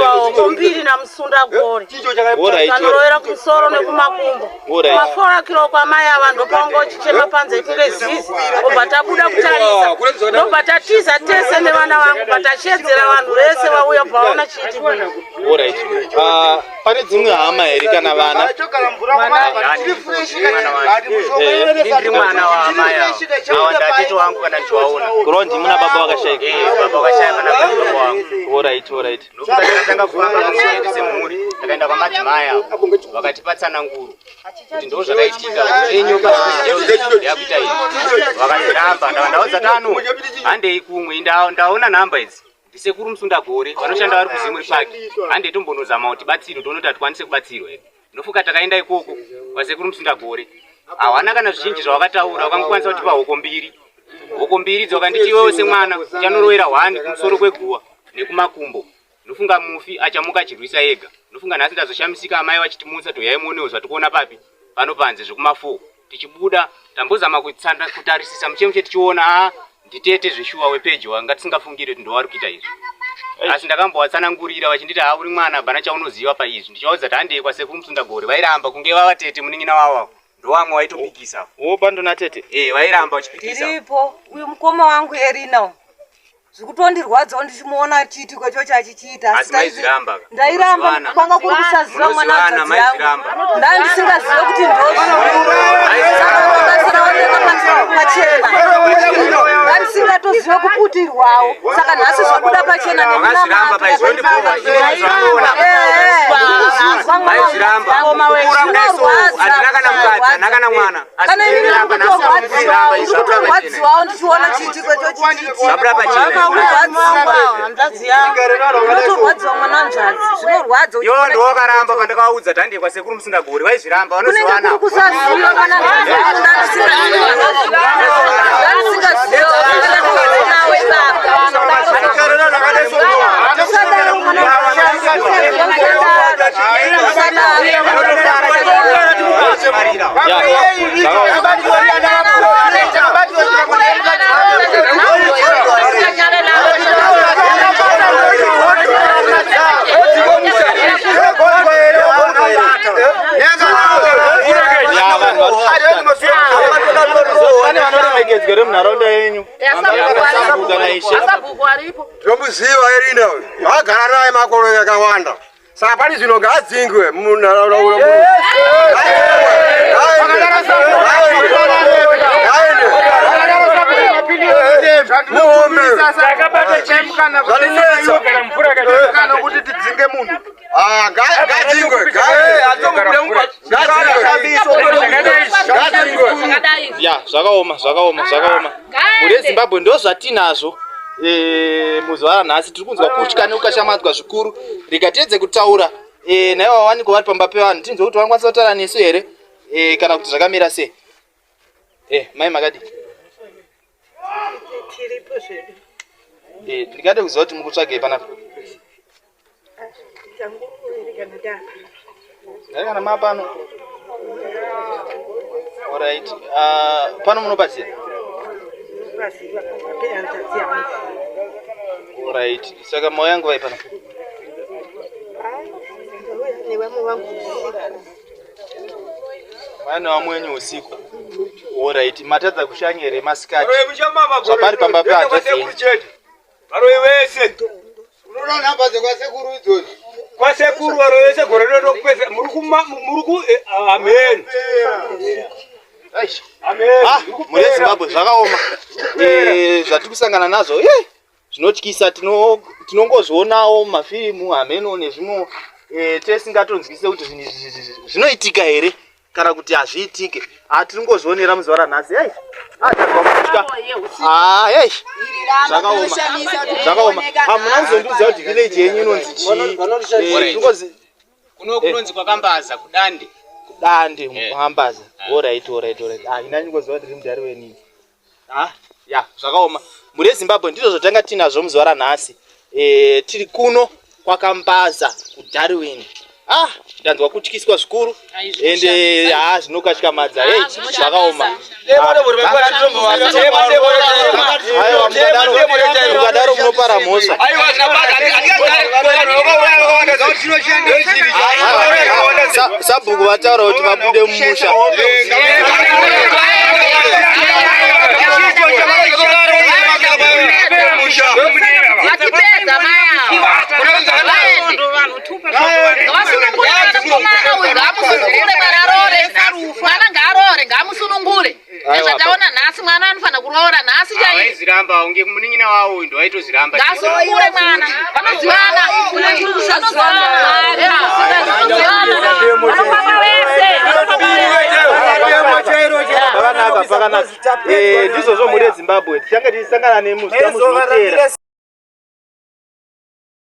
Hoko mbiri namusundagore vanorovera kumusoro nekumakumbo mafora kilo kwamai ava ndopaunga uchichema panze kunge zizi obva tabuda kutarisa ndobva tatiza tese nevana vangu patashedzera vanhu vese vauya bvaona chiitiko ah, pane dzimwe hama here kana vana ndiri mwana waamai ava ndatete wangu kana ndichiwaona kurova ndimuna baba vakashaika eh, baba vakashaya kana baba wangu orit orit ndokuti takatanga kufamba pamwe semhuri takaenda kwamadzimai avo vakatipa tsananguro kuti ndo zvakaitika enyoka yakuita izvi vakazviramba ndava ndaudza tano handei kumwe ndaona nhamba idzi ndisekuru musundagore vanoshanda vari kuzimuri park handei tombonozama kuti batsiro toona kuti hatikwanise kubatsirwa here ndofuka takaenda ikoko kwasekuru musundagore hawana kana zvizhinji zvawakataura wakangokwanisa kutipa hoko mbiri hoko mbiri dzawakanditi iwewe semwana uchanorovera hwani kumusoro kweguwa nekumakumbo ndofunga mufi achamuka achirwisa ega ndofunga nhasi ndazoshamisika amai vachitimutsa toyai muonewo zvatikuona papi pano panze zvekuma4 tichibuda tambozama kutarisisa muchemuche tichiona a nditete zveshuwa wepedyo wanga tisingafungire kuti ndowari kuita izvi asi ndakambowatsanangurira vachinditi ha uri mwana hapana chaunoziva paizvi ndichivaudza kuti handei kwasekuru musundagore vairamba kunge vava tete munin'ina wavo ndowamwe waitopikisa wo bando natete eh vairamba vachipikisa tiripo uyu mukoma wangu erina uyu zvikutondirwadzawo ndichimuona chiitiko ichocho achichiita asi maizviramba ndairamba kwanga kuri kusaziva mwana hanzvadzi yangu ndaa ndisingazive kuti ndozvosaka pachena ndandisingatozive kuputirwawo saka nhasi zvabuda pachena nemunamato kana ini ndikutorwadziwawo ndichiona chiitiko ichochiitorwadziwa mwana hanzvadzi zvinorwadza yo ndowakaramba pandakawaudza tandie kwasekuru musindagori vaizviramba vanoziwana kunenge kuri kusaziva mwana Pane vanoremekedzwa here munharaunda yenyu? Tomuziva Erina uyu. Agara naye makore akawanda. Saka pane zvino ngaadzingwe munharaunda uno. Muhombe. Zvaninetsa. Kuti tidzinge munhu. Ah, ngadzingwe. Ya, zvakaoma, zvakaoma, zvakaoma. Mhuri yeZimbabwe ndozvatinazvo. Eh, muzuva ranhasi tiri kunzwa kutya nekukashamadzwa zvikuru. Rega tiedze kutaura eh, naivo vawanikwa vari pamba pevanhu tinzwe kuti vanokwanisa kutaura nesu here eh, kana kuti zvakamira sei. Eh, mai makadii? Tiripo zvedu. Eh, ndingade kuziva kuti mukutsvagei panapa. Ndari kana maa pano. Alright. Uh, pano munopaziva? Paziva pehanzvadzi yangu. Alright. Saka mauya nguvai pano? Nevamwe vangu usiku. Mauya nevamwe wenyu usiku. Alright. Matadza kushanya here masikati? Zvapari pamba pehanzvadzi yenyu. Varoyi vese. Unoda nhamba dzekwasekuru idzodzo. Kwasekuru varoyi vese gore rino ndokupedza muri kuma muri ku eh, amen. Eish. Amen. Ah, mhuri yeZimbabwe zvakaoma. Eh, zvatiri kusangana nazvo eh, zvinotyisa tino tinongozvionawo mumafirimu hameno nezvimwe eh, tesingatonzwise kuti zvinhu izvi zvinoitika here kana kuti hazviitike ah, tiri ngozvionera muzuva ranhasi ei ah, tazwa kutya ah, ei zvakaoma zvakaoma hamuna kuzondiudza kuti village yenyu inonzi chii eh, kuno kunonzi kwakambaza kudande kudande kwakambaza orit orit orit ah ina ndingoziva kuti ndiri mudhari wenini Ah, ya zvakaoma mhuri yezimbabwe ndizvo zvatanga tinazvo muzuva ranhasi e, tiri kuno kwakambaza kudarwin ah ndanzwa kutyiswa zvikuru ende ha zvinokatyamadza ei zvakaoma aiwa mukadaro munopara mhosva Sabhuku vataura kuti vabude mumusha. Vachipedza mai ava vaende, ngavasunungure mwana mukomana uyu, ngaamusunungure mwana, aroore mwana, ngaaroore, ngaamusunungure. Nezvataona nhasi, mwana anofanira kuroora nhasi chaiye. Vaiziramba unge munin'ina wavo uyu ndovaitoziramba. Ngaasunungure mwana, vanozivana, vanofamba vese, vanofamba vese. Pakanaka, pakanaka. Ndizvozvo mhuri yeZimbabwe, tichange tichisangana nemuzvikamu zvinotera.